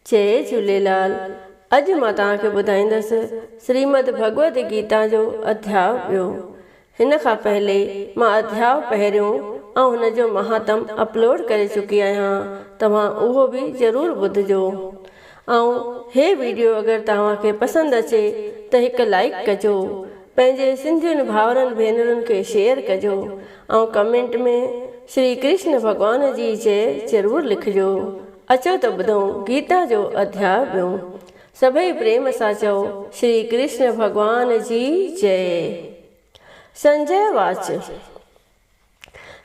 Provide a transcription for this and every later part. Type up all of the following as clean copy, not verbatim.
جئي جهوليلال اڄ مان توهان کي ٻڌائيندس شريمد ڀڳوت گيتا جو اڌياء ٻيو. هن کان پهلي مان اڌياء پهريون ۽ هن جو مهاتم اپلوڊ ڪري چڪي آهيان توهان اهو به ضرور ٻڌجو ۽ هي ويڊيو اگر توهان کي پسند اچي ته هڪ لائيڪ ڪجو پنهنجي سنڌين ڀائرن ڀينرن کي شيئر ڪجو ۽ ڪمينٽ ۾ شري ڪرشن ڀڳوان جي جئي ضرور لکجو. اچو ته ٻڌون گيتا جو اڌياء ٻيون. سڀئي پريم سان چئو شري ڪرشن ڀڳوان جي جئي. سنجي واچ.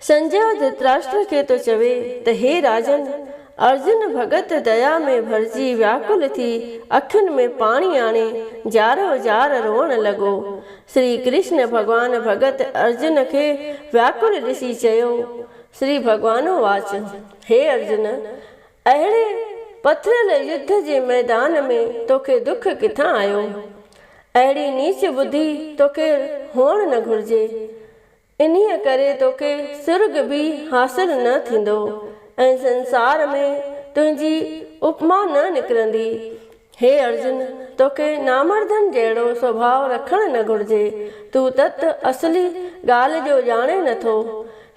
سنجي ڌرتراشٽر کي ٿو چوي ته هي راجن! ارجن ڀڳت ديا ۾ ڀرجي وياڪل ٿي اکين ۾ پاڻي آڻي زارو زار روئڻ لڳو. شري ڪرشن ڀڳوان ڀڳت ارجن کي وياڪل ڏسي چيو، شري ڀڳوانو واچ، هي ارجن! اهڙي پٿريل يڌ جي ميدان ۾ توکي دک ڪٿان آيو؟ اهڙي نيچ ٻڌي توکي هئڻ نه گهرجي. انهيء ڪري توکي سرڳ به حاصل نه ٿيندو ۽ سنسار ۾ تنهنجي اپما نه نڪرندي. هي ارجن! توکي نامردن جهڙو سڀاء رکڻ نه گهرجي. تون تت، اصلي ڳالهه، جو ڄاڻين نه ٿو.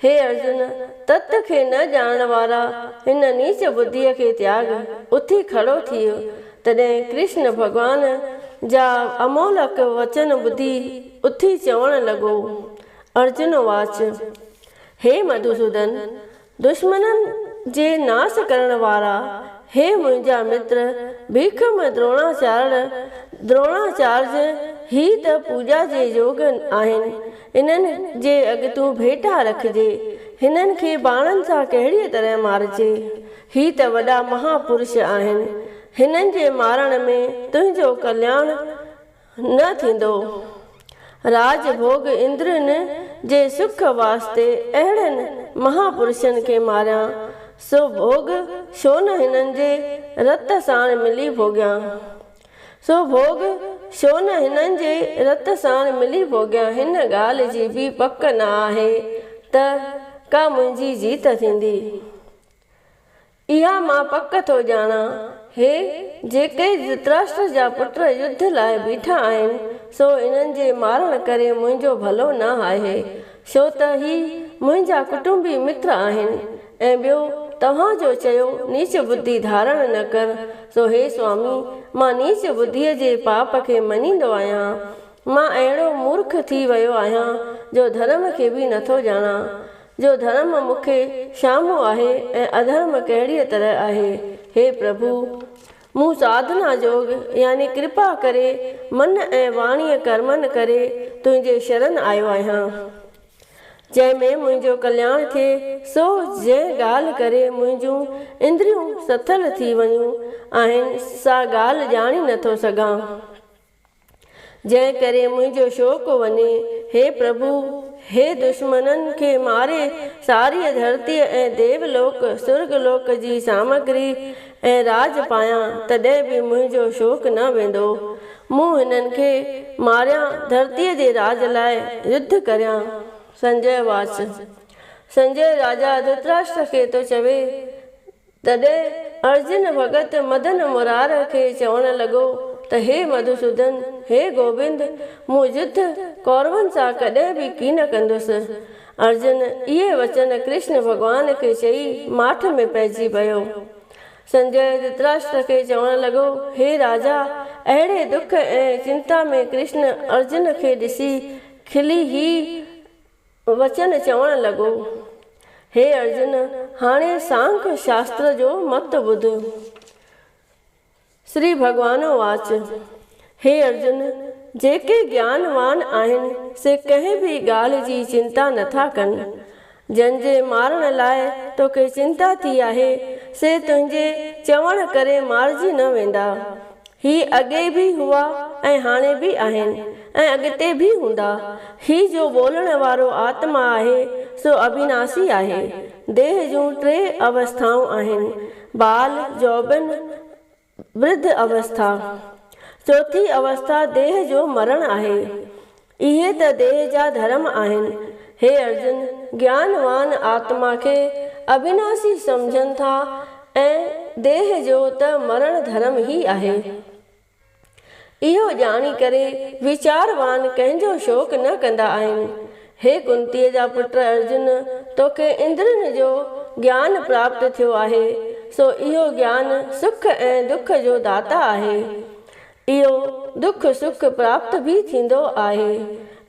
هي ارجن! تت کي نه ڄاڻڻ وارا هن نيچ ٻڌيء کي تياڳ، اٿي کڙو ٿيء. تڏهن ڪرشن ڀڳوان جا امولڪ وچن ٻڌي اٿي چوڻ لڳو، ارجن واچ، هي مڌوسودن! دشمنن جي ناس ڪرڻ وارا، هي منهنجا متر ڀيکم دروڻاچارڻ، دروڻاچارج، هي ته پوڄا جي يوگ آهن، انهن جي اڳتون ڀيٽا رکجي، هنن کي باڻن سان ڪهڙيء طرح مارجي؟ هي ته وڏا مها پرش آهن، هنن جي مارڻ ۾ تنهنجو ڪلياڻ نه ٿيندو. راڄ ڀوڳ اندرين جي سک واسطي اهڙن مها پرشن کي ماريان، سو ڀوڳ ڇو نه هنن جي رت ساڻ ملي ڀوڳيان. سو ڀوڳ ڇو نه هنن جي رت ساڻ ملي ڀوڳيان. هن ڳالهه جي به پڪ نه آهي ته ڪا منهنجي جيت ٿيندي. اها مان پڪ ٿو ڄاڻان، هي جيڪي ڌرتراشٽر جا پٽ يڌ لاء بيٺا آهن، سو انهن جي مارڻ ڪري منهنجو ڀلو نه آهي، ڇو ته هي منهنجا ڪٽنبي متر آهن، ۽ ٻيو توهان جو چيو نيچ ٻڌي ڌارڻ نه ڪر، سو هي سوامي، مان نيچ ٻڌيء جي پاپ کي مڃيندو آهيان. مان اهڙو مورک ٿي ويو آهيان، جو ڌرم کي به نٿو ڄاڻان. جو ڌرم مون کي سامهون آهي ۽ اڌرم ڪهڙيء طرح آهي؟ هي پرڀو! مون ساڌنا جوڳ يعني ڪرپا ڪري من ۽ واڻيء ڪرمن ڪري تنهنجي شرن آيو آهيان. جنهن ۾ منهنجو ڪلياڻ ٿئي، سو جنهن ڳالهه ڪري منهنجون اندريون سٿل ٿي ويون آهن، سا ڳالهه ڄاڻي نٿو سگهان. جنهن ڪري منهنجو شوق وڃي. هي پرڀو! هي دشمنن کي ماري ساريء ڌرتيء ۽ ديو لوڪ، سرڳ لوڪ، جي سامگري ۽ راڄ پايان، تڏهن به منهنجو شوق نه ويندو. مون هنن کي ماريان، ڌرتيء جي راڄ لاء يڌ ڪريان. سنجي واچ. سنجي راجا ڌرتراشٽر کي ٿو چوي. تڏهن ارجن ڀڳت مدن مرار کي چوڻ لڳو ته هي مڌوسودن، هي گوبند، مون يڌ ڪورون سان ڪڏهن به ڪين ڪندس. ارجن اهي وچن ڪرشن ڀڳوان کي چئي ماٺ ۾ پئجي ويو. سنجي ڌرتراشٽر کي چوڻ لڳو، هي راجا! اهڙي دک ۽ چنتا ۾ ڪرشن ارجن کي ڏسي کلي هي وچن چوڻ لڳو، هي ارجن! هاڻي سانک شاستر جو مت ٻڌ. شري ڀڳوان واچ، هي ارجن! جيڪي گيانوان آهن، سي ڪنهن به ڳالهه جي چنتا نٿا ڪن. جن جي مارڻ لاء توکي چنتا ٿي آهي، سي تنهنجي چوڻ ڪري مارجي نه ويندا. هي اڳي به هئا ۽ هاڻي به آهن ۽ اڳتي به هوندا. هي جو ٻولڻ وارو آتما آهي سو اڀيناسي آهي. ديهه جون ٽي اوسٿائون آهن، بال، جوڀن، ورڌ اوسٿا. چوٿين اوسٿا ديهه جو مرڻ آهي. اهي ته ديهه جا ڌرم آهن. هي ارجن! گيانوان آتما کي اڀيناسي سمجهن ٿا ۽ ديهه جو ته مرڻ ڌرم ئي آهي. اهو ڄاڻي ڪري ويچاروان ڪنهن جو شوڪ نه ڪندا آهن. هي ڪنتيء جا پٽ ارجن! توکي اندرين جو گيان پراپت ٿيو آهي، سو اهو گيان سک ۽ دک جو داتا آهي. اهو دک سک پراپت به ٿيندو آهي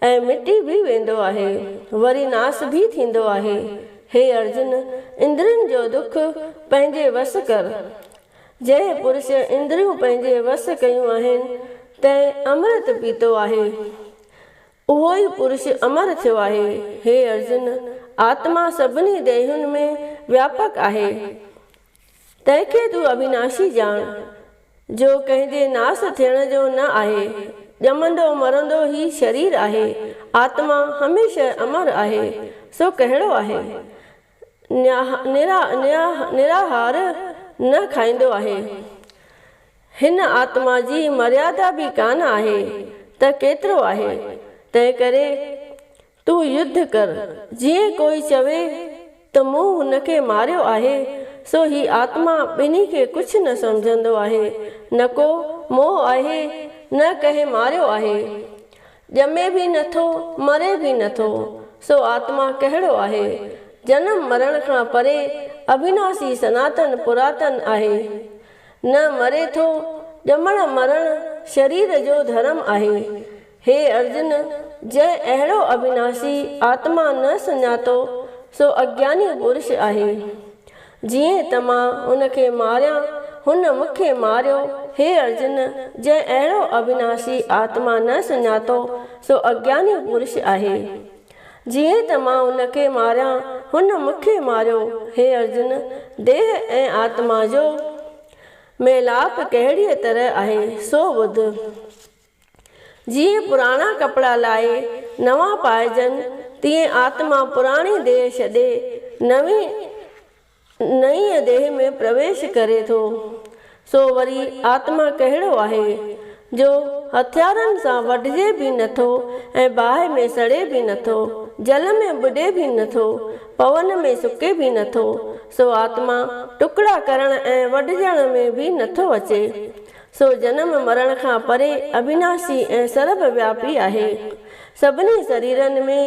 ۽ مٽي به ويندو آهي، وري ناس به ٿيندو آهي. هي ارجن! اندرين جو دک پنهنجي وس ڪر. جنهن پرش اندريون پنهنجي وس ڪيون آهن، تنهن امرت پيتو آهي. اهو ئي پرش امر ٿيو آهي. هي ارجن! آتما سڀني ديهن ۾ وياپڪ آهي. تنهن کي تون اڀيناشي ڄاڻ، جو ڪنهن جي ناس ٿيڻ جو نه آهي. ڄمندو مرندو هي شرير آهي، آتما هميشه امر آهي، سو ڪهڙو آهي؟ نراهار نه کائيندو آهي. هن آتما جي مريادا به ڪانه آهي ته ڪيترو آهي؟ تنهنڪري تون يڌ ڪر. جيئن ڪوئي چوي ته مون هن کي ماريو آهي، سو هي آتما ٻنهي کي ڪجهه نه سمجهندو آهي، نه ڪو موهه آهي، نه ڪنهن ماريو آهي. ڄمي به نه ٿو، مري به نه ٿو، سو آتما ڪهڙو آهي؟ جنم مرڻ کان پري اڀيناسي سناتن پراتن آهي. نه مري ٿو، ڄمڻ مرڻ شرير جو ڌرم آهي. هي ارجن! جنهن اهڙو اڀيناسي آتما نه سڃاتو، سو اگياني پرش آهي. جيئن ته مان هن کي ماريان، هن مون کي ماريو. هي ارجن! جنهن اهڙو اڀيناسي آتما نه سڃاتو، سو اگياني پرش آهي. جيئن ته مان هن کي ماريان، هن مون کي ماريو. هي ارجن! ديهه ۽ آتما جو ميلاپ ڪهڙيء طرح آهي، سو ٻڌ. جيئن پراڻا ڪپڙا لاهي نوان پائجن، تيئن آتما پراڻي ديهه ڇڏي نوين نئينء ديهه ۾ پرويش ڪري ٿو. سو وري آتما ڪهڙو آهي، جو هٿيارن سان وڍجي به نٿو ۽ باهه ۾ سڙي به نٿو، جل ۾ ٻڏي به نٿو، پون ۾ سڪي به نٿو، سو آتما ٽڪڙا ڪرڻ ۽ وڍجڻ ۾ به نٿو اچي. سو جنم مرڻ کان پري اڀيناسي ۽ سرب وياپي آهي. سڀني سريرن ۾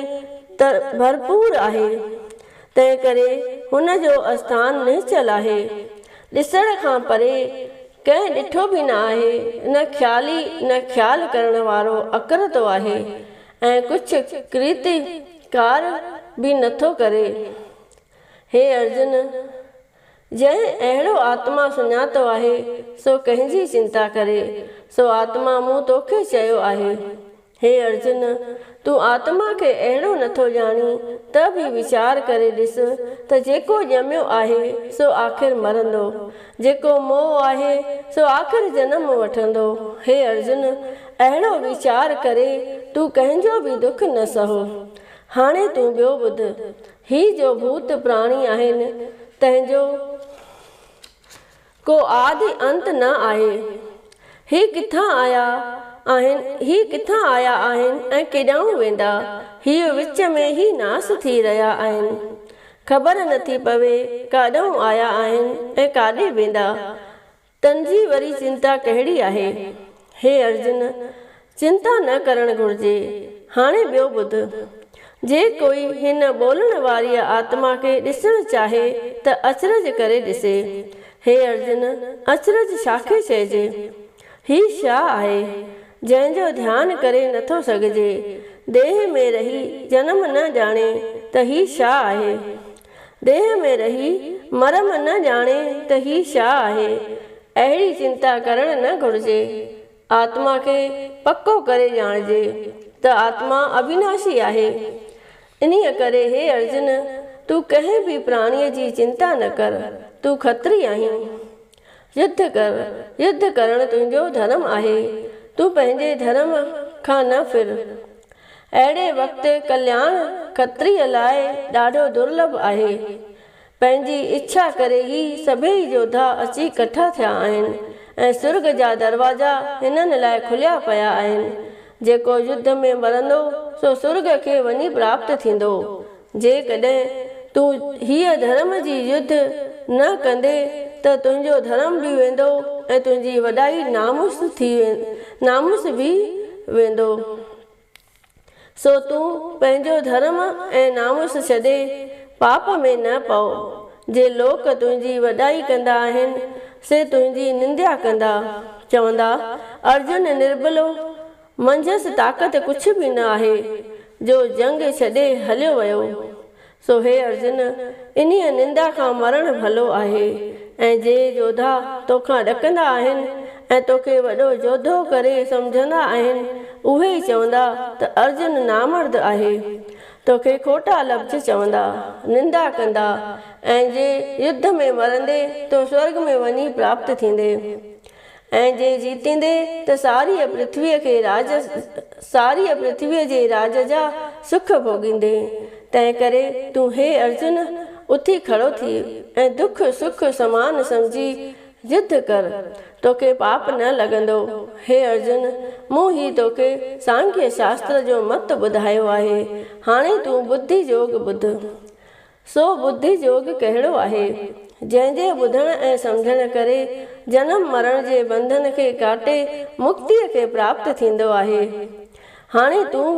ته ڀرپور آهي. تنهنڪري هن جو اسٿان نهچل آهي. ڏسڻ کان پري، ڪنهن ڏٺو به نه آهي، نه خيالي نه خيال ڪرڻ وارو اڪرتو آهي ۽ ڪجهه ڪرت ڪار به نٿو ڪري. هي ارجن! جنهن اهڙو آتما سڃاتو آهي، سو ڪنهن جي چنتا ڪري؟ سو آتما مون توکي چيو آهي. هي ارجن! تون آتما کي اهڙو نٿو ڄاڻين، ته به ويچار ڪري ڏس ته جيڪو ڄميو آهي، سو آخر مرندو. جيڪو مئو آهي، سو آخر جنم وٺندو. هي ارجن! اهڙو ويچار ڪري تون ڪنهن جو به دک نه سهو. هاڻي تون ٻيو ٻڌ. هي جو ڀوت پراڻي آهن، تنهن جو ڪو آدي انت نه آهي. هي ڪٿان آيا آهن، هي ڪٿان آيا آهن ۽ ڪيڏانهن ويندا؟ هيء وچ ۾ ئي ناس ٿي رهيا آهن. خبر نٿي پوي ڪاڏانهن آيا آهن ۽ ڪاڏي ويندا. تن جي وري چنتا ڪهڙي آهي؟ هي ارجن! چنتا نه ڪرڻ گهرجي. هاڻي ٻيو ٻڌ. جي ڪوئي هن ٻولڻ واريء آتما کي ڏسڻ چاهي ته اچرج ڪري ڏسي. هي ارجن! اچرج ڇا کي چئجي؟ هي ڇا آهي، جنهن جو ڌيان ڪري نٿو سگهجي؟ ديهه ۾ رهي جنم نه ڄاڻي ته هي ڇا آهي؟ ديهه ۾ رهي مرم نه ڄاڻي ته هي ڇا آهي؟ اهڙي چنتا ڪرڻ نه گهرجي. آتما کي پڪو ڪري ڄاڻجي ته آتما اڀيناشي آهي. انهيء ڪري هي ارجن! تون ڪنهن به پراڻيء جي چنتا نه ڪر. تون کتري آهين. يڌ ڪر. يڌ ڪرڻ تنهنجو ڌرم آهي. تون پنهنجي ڌرم کان نه ڦر. اهڙي وقت ڪلياڻ کتريء لاء ڏاڍو درلڀ آهي. پنهنجي اڇا ڪري هي سڀيئي جوڌا اچي ڪٺا ٿيا آهن ۽ سرڳ جا دروازا هنن لاء کليا پيا آهن. جيڪو يڌ ۾ مرندو سو سرڳ کي وڃي پراپت ٿيندو. جيڪڏهن تون هيء ڌرم جي يڌ نه ڪندين ته تنهنجو ڌرم به ويندو ۽ تنهنجي وڏائي ناموس ٿي ناموس به ويندو. سو تون پنهنجو ڌرم ۽ ناموس ڇڏي پاپ ۾ نه پئو. جي لوڪ تنهنجي وڏائي ڪندا آهن، سي تنهنجي ننديا ڪندا. چوندا، ارجن نربلو، منجهس طاقت ڪجهه به نه آهي، جو جنگ ڇڏي هليو ويو. سو هي ارجن! انهيء نندا کان مرڻ ڀلو آهي ۽ جي جوڌا توکان ڏڪندا آهن ۽ توکي وڏو جوڌو ڪري سمجهندا آهن، اهي ئي چوندا ته ارجن نامرد آهي. توکي کوٽا لفظ چوندا، نندا ڪندا ۽ جي يڌ ۾ مرندي ته سورڳ ۾ وڃي پراپت ٿيندي. ۽ جي جيتيندي ته ساريء پرٿويء کي راڄ ساريء پرٿويء جي راڄ جا سک ڀوڳيندين. تنهنڪري تون هي ارجن! اٿي کڙو ٿي ۽ دک سک سمان سمجهي يڌ ڪر. توکي پاپ نه لڳندو. هي ارجن! مون هي توکي سانکيه شاستر جو مت ٻڌايو آهي. هاڻي تون ٻڌي جوڳ ٻڌ. سو ٻڌي جوڳ ڪهڙو آهي، جنهن جي ٻڌڻ ۽ سمجهڻ ڪري جنم مرڻ جي بنڌن کي ڪاٽي مڪتيء کي پراپت ٿيندو آهي. هاڻي تون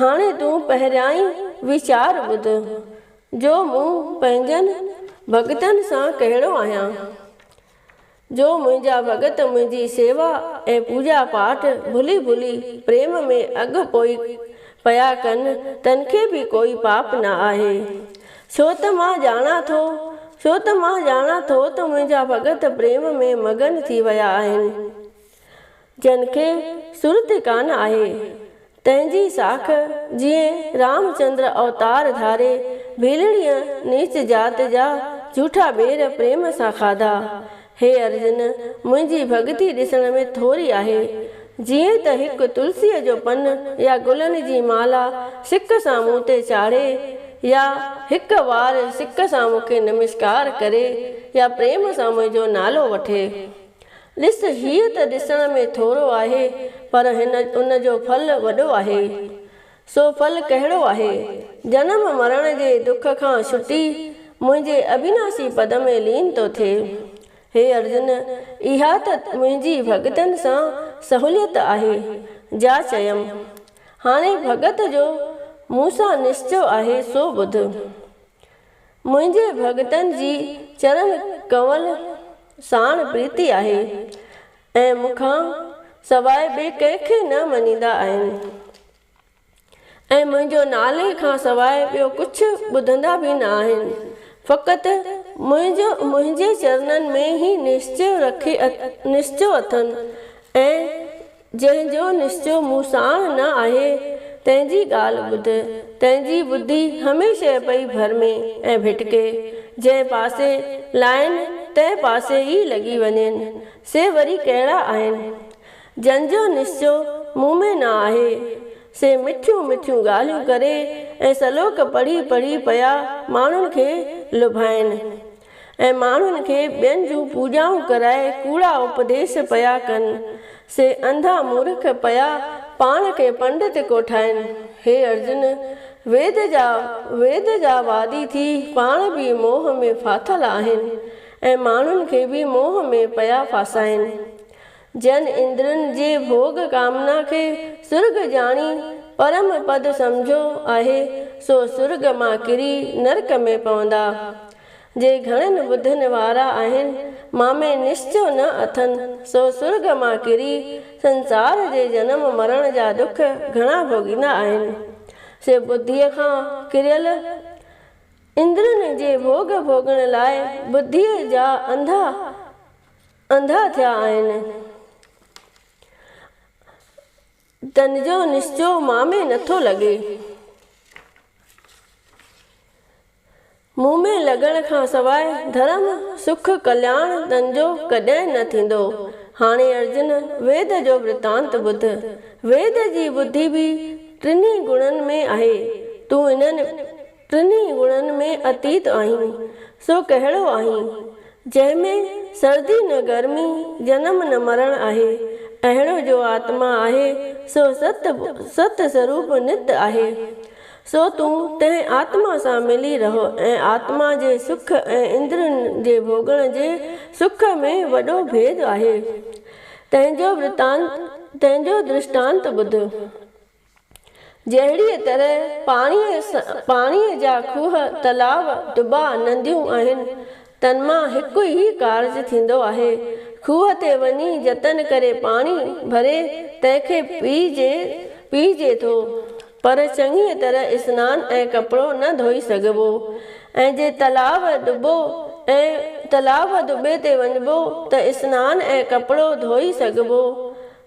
هاڻي تون پهريائين ويچار ٻڌ، جو مون پنهنجن ڀڳتن سان ڪهڙو آهيان. جو منهنجا ڀڳت منهنجي سيوا ۽ پوڄا پاٺ ڀلي ڀلي پريم ۾ اڳ پوء پيا ڪن، تن کي به ڪوئي پاپ نه آهي. ڇو ته مان ڄاڻان ٿو، ڇو ته مان ڄاڻان ٿو ته منهنجا ڀڳت پريم ۾ مگن ٿي ويا آهن. جن کي سرت ڪانه آهي، تنهن جي ساک جيئن رامچندر اوتار ڌاري ڀيلڙيء نيچ ذات جا جهوٺا ٻير پريم سان کاڌا. هي ارجن! منهنجي ڀڳتي ڏسڻ ۾ ٿوري آهي. جيئن ته هڪ تلسيء جو پن يا گلن جي مالا سڪ سان مون تي چاڙهي يا هڪ وار سڪ سان مون کي نمسڪار ڪري يا پريم سان منهنجو نالو وٺي. ڏس، هيء ته ڏسڻ ۾ ٿورو آهي، پر هن ان جو ڦل وڏو آهي. سو ڦل ڪهڙو آهي؟ جنم مرڻ جي دک کان ڇٽي منهنجي اڀيناسي پد ۾ لين ٿو ٿئي. هي ارجن! اها ته منهنجي ڀڳتن سان سهوليت آهي، جا چيم. هاڻي ڀڳت جو مون سان نشچو آهي، سو ٻڌ. منهنجي ڀڳتن جي چرن ڪنول ساڻ پريتي آهي ۽ مون کان سواء ٻئي ڪنهن کي نه مڃيندا آهن ۽ منهنجو نالي کان سواء ٻيو ڪجهه ٻڌندا به نه آهن. فقط منهنجو منهنجي چرنن ۾ ئي نشچيو رکي نشچو اٿن ۽ جنهن جو نشچو مون ساڻ نه آهي، تنهن جي ڳالهه ٻڌ. تنهن جي ٻڌي هميشه پئي ڀرمي ۽ ڀٽڪي. جنهن پاسي لائين، تنهن پاسي ئي لڳي وڃين. سي وري ڪهڙا آهن؟ جن جو نشچو مون ۾ نه آهي، سي مٺيون مٺيون ڳالهيون ڪري ۽ سلوڪ پڙهي پڙهي پيا ماڻهن کي لڀائين. ۽ ماڻهن کي ٻين جون پوڄائون ڪرائي ڪوڙا اپديش پيا ڪن، سي انڌا مورک پيا پاڻ کي پنڊت ڪوٺائين. هي ارجن! ويد جا ويد جا وادي ٿي پاڻ به موهه ۾ ڦاٿل آهن ۽ ماڻهن کي به موهه ۾ پيا ڦاسائين. جن اندرين جي ڀوڳ ڪامنا کي سرڳ ڄاڻي پرم پد سمجهيو آهي، سو سرڳ مان ڪري نرڪ ۾ پوندا. جي گهڻن ٻڌن وارا آهن، مان ۾ نشچو نه اٿن، سو سرڳ مان ڪري سنسار جي جنم مرڻ جا ڏک گهڻا ڀوڳيندا آهن. سي ٻڌيء کان ڪريل اندرين جي ڀوڳ ڀوڳڻ لاء ٻڌيء جا انڌا انڌا ٿيا آهن. تن جو نشچو مان ۾ نٿو لڳي. مون ۾ لڳڻ کان سواء ڌرم، سک، ڪلياڻ تن جو ڪڏهن نه ٿيندو. هاڻي ارجن ويد جو ورتانت ٻڌ. ويد جي ٻڌي به ٽنهي گڻن ۾ آهي. تون انهن ٽنهي گڻن ۾ اتيت آهين. سو ڪهڙو آهين؟ جنهن ۾ سردي نه گرمي، جنم نه مرڻ آهي. اهڙو جو آتما آهي، سو ست ست سروپ نت آهي. سو تون تنهن آتما سان ملي رهه ۽ آتما جي سک ۽ اندرين جي ڀوڳڻ جي سک ۾ وڏو ڀيد آهي. تنهن جو ورتانت، تنهن جو درشٽانت ٻڌ. جهڙيء طرح پاڻيء پاڻيء جا کوهه، تلاء، دٻا، نديون آهن، تن مان هڪ ئي ڪارج ٿيندو آهي. کوهه تي وڃي جتن ڪري پاڻي ڀري تنهن کي پيئجي پيئجي ٿو، پر چڱيء طرح اسنان ۽ ڪپڙو نه ڌوئي سگهبو ۽ جي تلاء دٻو ۽ تلاء دٻي تي وڃبو ته اسنان ۽ ڪپڙو ڌوئي سگهبو.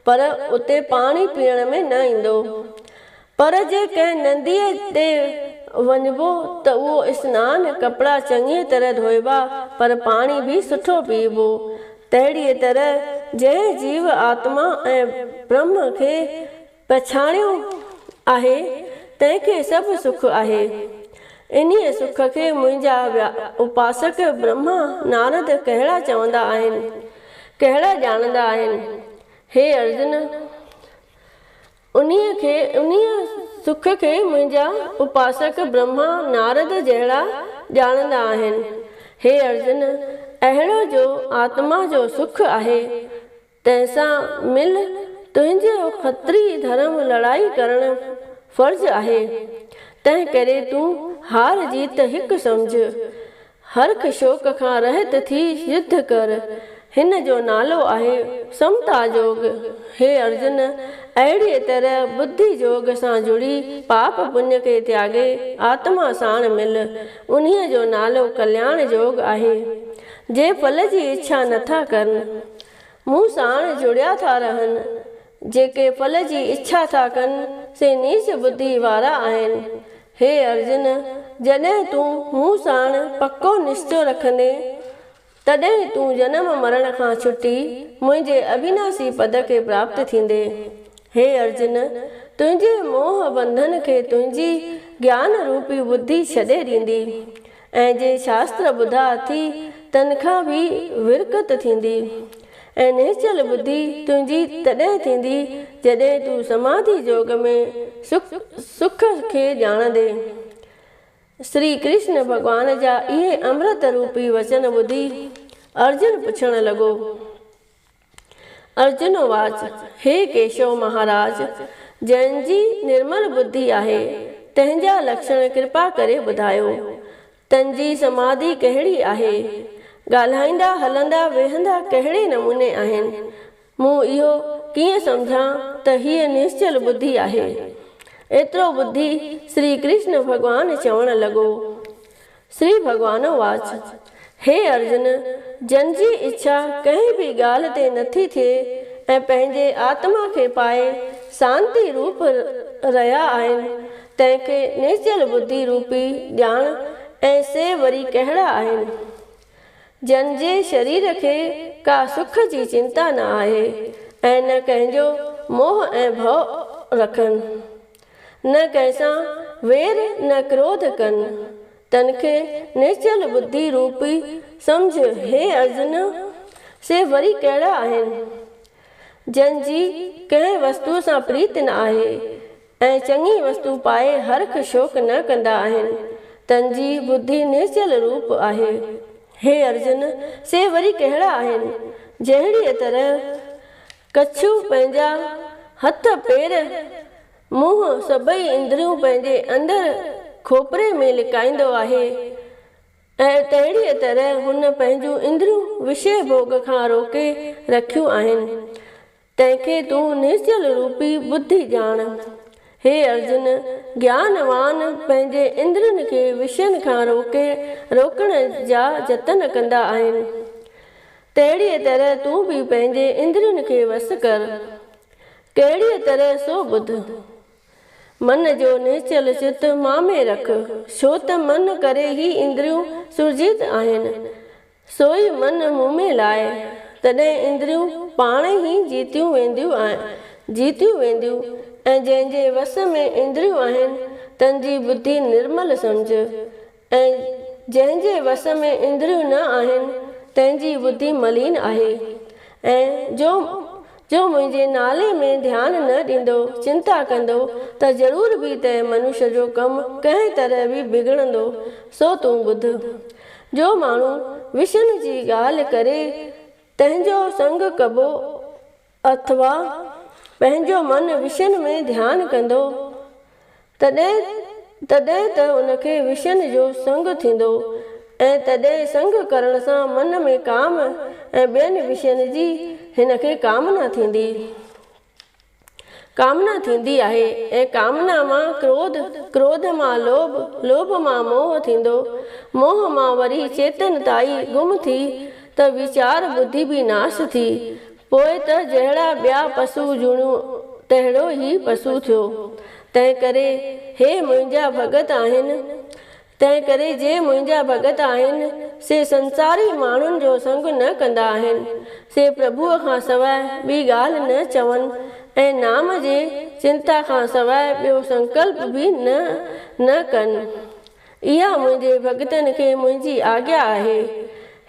پر اتي پاڻي پيئڻ ۾ نه ايندو. پر جي ڪنهن نديء تي وڃبو ته اهو اسنان، ڪپڙا چڱيء طرح ڌوئبا، پر پاڻي به سٺو پيئبو. تهڙيء طرح جنهن جيو آتما ۽ برهم کي پڇاڻيو آهي، تنهن کي سڀ سک آهي. انهيء سک کي منهنجا اپاسڪ برهما، نارد ڪهڙا چوندا آهن؟ ڪهڙا ڄاڻندا آهن؟ هي ارجن! انهيء کي، انهيء سک کي منهنجا اپاسڪ برهما، نارد جهڙا ڄاڻندا آهن. هي ارجن! اهڙو جو آتما جو سک آهي، تنهن سان مل تنهنجو کتري ڌرم لڙائي ڪرڻ فرض آهي، تنهن ڪري تون هار جيت هڪ سمجهه. هرک شوق کان رهت ٿي يڌ ڪر. هن جو نالو آهي سمتا جوڳ. هي ارجن! اهڙيء طرح ٻڌي جوڳ سان جڙي پاپ پڃ کي تياڳي آتما ساڻ مل. انهيء جو نالو ڪلياڻ جوڳ آهي. جي ڦل جي اڇا نٿا ڪن، مون ساڻ جڙيا ٿا رهن. جيڪي ڦل جي اڇا ٿا ڪن، سي نيچ ٻڌي وارا آهن. هي ارجن! جڏهن تون مون ساڻ پڪو نشچو رکندين، تڏهن تون جنم مرڻ کان ڇٽي منهنجي اڀيناسي پد کي پراپت ٿيندين. هي ارجن! تنهنجي موهه بنڌن کي تنهنجي گيان روپي ٻڌي ڇڏي ڏيندي. ۽ جي شاستر ٻڌا اٿي تن کان به ورڪت ٿيندي ۽ نهچل ٻڌي تنهنجي تڏهن ٿيندي جڏهن تون سماڌي جوڳ ۾ سک کي ڄاڻندين. شري ڪرشن ڀڳوان جا اهي امرت روپي وچن ٻڌي ارجن پڇڻ لڳو. ارجن واچ، هي ڪيشو مهاراج! جنهن جي نرمل ٻڌي آهي، تنهن جا لڪشڻ ڪرپا ڪري ٻڌايو. تن جي سماڌي ڪهڙي آهي؟ ڳالهائيندا، هلندا، ويهندا ڪهڙي نموني آهن؟ مون اهو ڪيئن سمجهان ته هيء نشچل ٻڌي آهي؟ ايترو ٻڌي شري ڪرشن ڀڳوان چوڻ لڳو. شري ڀڳوان واچ، هي ارجن! جن جي اڇا ڪنهن به ڳالهه تي نٿي ٿئي ۽ پنهنجي آتما کي پائي سانتي روپ رهيا آهن، تنهن کي نيچل ٻڌي روپي ڄاڻ ۽ سي وري ڪهڙا آهن؟ جن جي شرير کي ڪا سک جي چنتا نه آهي ۽ نه ڪنهن جو موهه ۽ ڀؤ رکن. نه ڪنهن سان وير نه ڪروڌ ڪن، تن کي نهچل ٻڌي روپي سمجهه، هي ارجن! سي وري ڪهڙا آهن، جن جي ڪنهن وستوء سان پريت نه آهي ۽ چڱي وستو پائي هرک شوق نه ڪندا آهن، تن جي ٻڌي نهچل روپ آهي. هي ارجن! سي وري ڪهڙا آهن، جهڙيء طرح ڪڇو پنهنجا هٿ پير منهن سڀئي اندريون پنهنجي اندر کوپري ۾ لڪائيندو آهي ۽ تهڙيء طرح هن پنهنجون اندريون وشيه ڀوڳ کان روڪي رکيون آهن، تنهن کي تون نشچل روپي ٻڌي ڄاڻ. هي ارجن! گيانوان پنهنجي اندرين کي وشين کان روڪي روڪڻ جا جتن ڪندا آهن. تهڙيء طرح تون به پنهنجي اندرين کي وس ڪر. ڪهڙيء طرح سو ٻڌ. من جو نهچل چت مان ۾ رک، ڇو ته من ڪري هي اندريون سرجيت آهن. سوئي من مون ۾ لاء، تڏهن اندريون پاڻ ئي جيتيون وينديون جيتيون وينديون ۽ جنهن جي وس ۾ اندريون آهن، تن جي ٻڌي نرمل سمجهه. ۽ جنهن جي وس ۾ اندريون نه آهن، تنهن جي ٻڌي ملين آهي، ۽ جو جو منهنجي نالي ۾ ڌيان نه ڏيندو، چنتا ڪندو، ته ضرور به تنهن منش جو ڪم ڪنهن طرح به بگڙندو، سو تون ٻڌ. جو ماڻهو وشن جي ڳالهه ڪري، تنهن جو سنگ ڪبو اٿوا پنهنجو من وشن ۾ ڌيان ڪندو، تڏهن تڏهن ته ان کي وشن جو سنگ ٿيندو ۽ تڏهن سنگ ڪرڻ سان من ۾ ڪام ۽ ٻين وشين جي هن کي ڪامنا ٿيندي. ڪامنا ٿيندي آهي ۽ ڪامنا مان ڪروڌ، ڪروڌ مان لوڀ، لوڀ مان موهه ٿيندو، موهه مان وري چيتنتائي گم ٿي ته ويچار ٻڌي به ناس ٿي، پوء ته جهڙا ٻيا پسو جوڻيون تهڙو هي پسو ٿيو. تنهنڪري هي منهنجا ڀڳت آهن. تنهنڪري جي منهنجا ڀڳت آهن، سي سنساري ماڻهن جو سنگ نه ڪندا آهن، سي پرڀوء کان سواء ٻي ڳالهه نه چون ۽ نام جي چنتا کان سواء ٻيو سنڪلپ به نه نه ڪن. اها منهنجي ڀڳتن کي منهنجي آگيا آهي.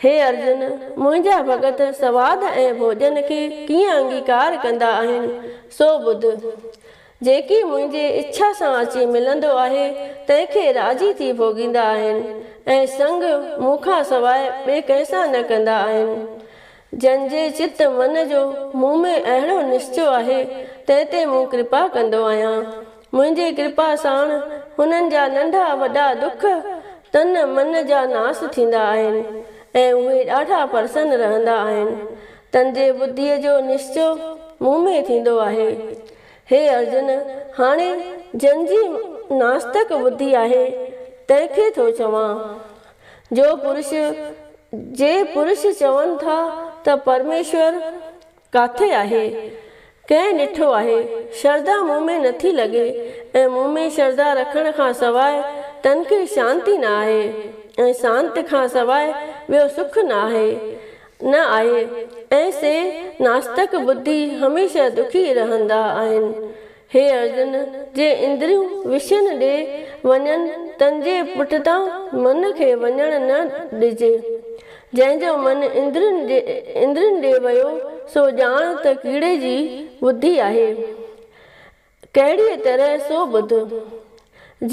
هي ارجن! منهنجا ڀڳت سواد ۽ ڀوڄن کي ڪيئن انگيڪار ڪندا آهن، سو ٻڌ. جيڪي منهنجي اڇا سان اچي ملندو آهي، تنهن کي راضي ٿي ڀوڳيندا آهن ۽ سنگ مون کان سواء ٻئي ڪنهن سان نه ڪندا آهن. جن جي چت من جو مون ۾ اهڙو نشچو آهي، تنهن تي مون ڪرپا ڪندو آهيان. منهنجي ڪرپا ساڻ هنن جا ننڍا وڏا دک تن من جا ناس ٿيندا آهن ۽ اهي ڏاڍا پرسن رهندا آهن. تن جي ٻڌيء جو نشچو مون ۾ ٿيندو آهي. هي ارجن! هاڻي جن جي ناستڪ ٻڌي آهي، تنهن کي ٿو چوان. جو پرش، جي پرش چون ٿا ته پرميشور ڪاٿي آهي؟ ڪنهن ڏٺو آهي؟ شرڌا مون ۾ نٿي لڳي ۽ مون ۾ شرڌا رکڻ کان سواء تن کي شانتي نه آهي ۽ سانت کان سواء ٻيو سک نه آهي نه آهي ۽ سي ناستڪ ٻڌي هميشه دکي رهندا آهن. هي ارجن! جي اندريون وشن ڏي وڃن، تن جي پٺتان من کي وڃڻ نه ڏجي. جنهن جو من اندرين ڏي ويو، سو ڄاڻ ته ڪيڙي جي ٻڌي آهي. ڪهڙيء طرح سو ٻڌ.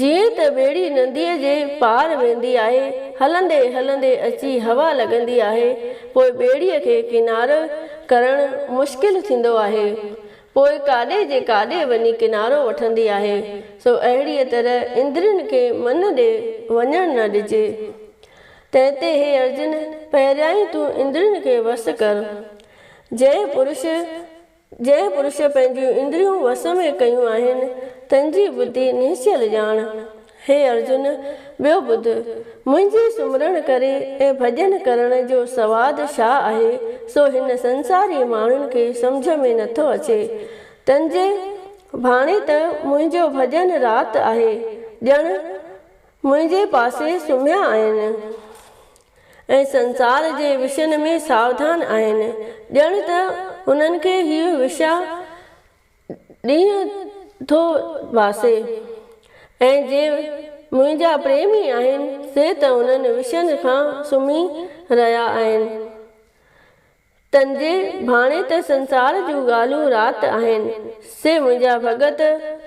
جيئن ته ٻيڙي نديء جي پار ويندي آهي، هلندي هلندي اچي هوا لڳندي آهي، پوء ٻيڙيء کي ڪنارو ڪرڻ مشڪل ٿيندو آهي. پوء ڪاڏي جي ڪاڏي وڃي ڪنارو وٺندي آهي، سو اهڙيء طرح اندرين کي من ڏي وڃڻ نه ڏجي. تنهن تي هي ارجن، پهريائين تون اندرين کي وس ڪر. جنهن پرش جنهن پرش پنهنجيون اندريون وس ۾ ڪيون آهن، تن جي ٻڌي نهچل ڄاڻ. هي ارجن! ٻيو ٻڌ، منهنجي سمرڻ ڪري ۽ ڀڄن ڪرڻ جو سواد ڇا آهي، سو هن سنساري ماڻهن کي سمجهه ۾ نٿو اچي. تن جي ڀاڻي ته منهنجو ڀڄن رات آهي، ڄڻ منهنجي پاسي سمهيا آهن ۽ سنسار جي وشن ۾ ساوڌان آهن، ڄڻ ته هنن کي هيء وشا ڏينهن ٿو ڀاسي ۽ جي منهنجا پريمي آهن سي ته انهن وشن کان سمهي رهيا آهن. تن جي ڀاڻي ته سنسار جون ڳالهيون رات آهن، سي منهنجا ڀڳت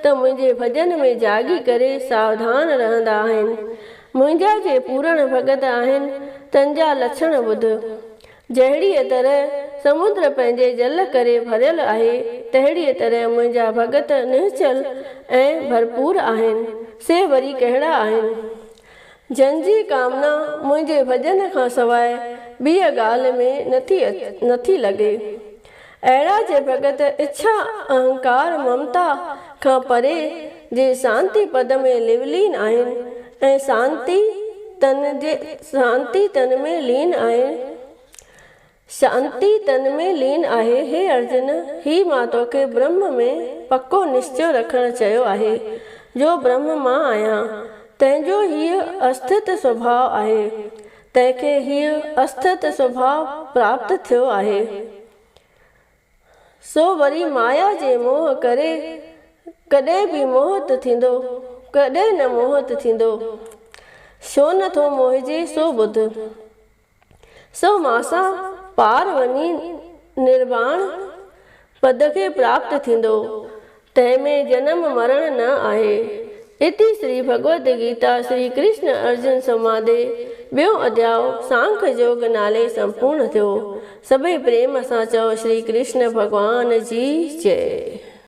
ته منهنجي ڀڄن ۾ جاڳي ڪري ساوڌان رهندا آهن. منهنجا جي پورڻ ڀڳت آهن تن جا لڇڻ ٻڌ. جهڙيء طرح سمنڊ پنهنجي جل ڪري ڀريل آهي، تهڙيء طرح منهنجا ڀڳت نهچل ۽ ڀرپور آهن. سي وري ڪهڙا آهن؟ جن جي ڪامنا منهنجي ڀڄن کان سواء ٻيء ڳالهه ۾ نٿي لڳي. اهڙا جي ڀڳت اڇا، اهنڪار، ممتا کان پري جي سانتي پد ۾ لولين آهن ۽ سانتي تن جي سانتي تن ۾ لين آهن سانتي تن ۾ لين آهي هي ارجن! هي مان توکي برهم ۾ پڪو نشچيو رکڻ چيو آهي، جو برهم مان آهيان، تنهن جو هيء اسٿت سڀاء آهي. تنهن کي هيء اسٿت سڀاء پراپت ٿيو آهي، سو وري مايا جي موهه ڪري ڪڏهن به موهت ٿيندو، ڪڏهن نه موهت ٿيندو. ڇو نه ٿو موهجي سو ٻڌ. سو ماسان پار وڃي نرواڻ پد کي پراپت ٿيندو، تنهن ۾ جنم مرڻ نه آهي. اتي شري ڀڳوت گيتا شري ڪرشن ارجن سنوادي ٻيو اڌياء سانک جوڳ نالي سمپورڻ ٿيو. سڀئي پريم سان چئو شري ڪرشن ڀڳوان جي جئي.